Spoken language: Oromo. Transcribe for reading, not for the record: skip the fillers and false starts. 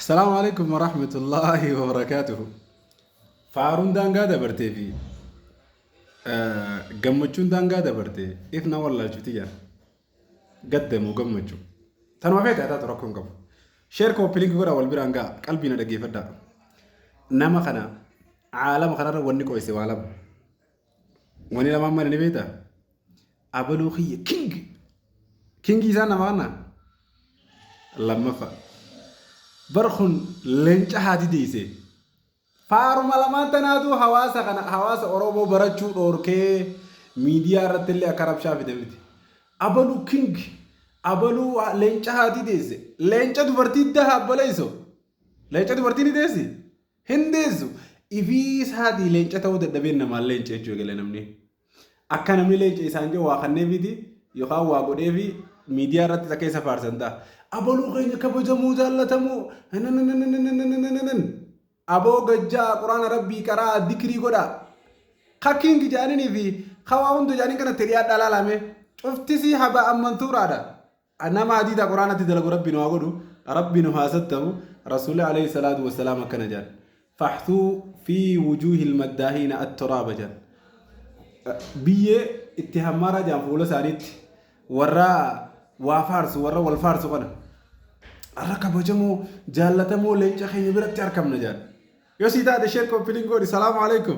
Salaamu alaikum warahmatullaahi wabarakaatuhu. Faaruun daangaa dabartee fi gammachuun daangaa dabarte if na wallaalchifti jedha. Gaddamoo gammachuu. Tanuma feete haa taatu rakkoo hin qabu. Sheer kooppi godhaa wal biraan ga'a qalbii na dhaggeeffadhaa. Nama kana caalama kanarra wanni qoyse waa lama. Wani lamaan mana ni beektaa? Abaluu kiyya king. Kingii isaan nama kana lammaffaa. Bar kun leenca haati deesse. Faaruma lamaan tanaatu hawaasa kana hawaasa Oromoo barachuu dhoorkee miidiyaa irratti illee akka rabshaa fide miti. Abaluu king. Abaluu leenca haati deesse. Leenca dubartii daha abbaleessu. Leenca dubartii ni deessi? Hin deessu. Ifii isaatii leenca ta'uu dadhabeen namaan leenca jechuu eegale namni. Akka namni leenca isaan jedhu waa kanneefiti yookaan waa godheefi miidiyaa irratti akka isa faarsan ta'a. Abaluu keenya kabajamoo jaallatamoo aboo gajjaa quraana rabbii qaraa dikrii godhaa. Ka king jedhanii fi ka waa hunda jedhanii kanatti dhiyaadhaa laalame cuftisii haba ammantuuraadha. Nama hadiida quraanatti dalagu rabbi nu haa godhu, rabbi nu haa sattaru. Rasuulli alayhi salaatu wassalaam akkana jedhan: faxthuu fi wujuuhil maddaahiina atturaaba jedhan. Biyyee itti hammaaraa jedhan fuula isaaniitti warra waa faarsu, warra wal faarsu kana. Har'a kabajamoo jaallatamoo leenca keenya biratti argamna jedhan. Yoo sii taate share copy link godhi. Salaamu alaikum.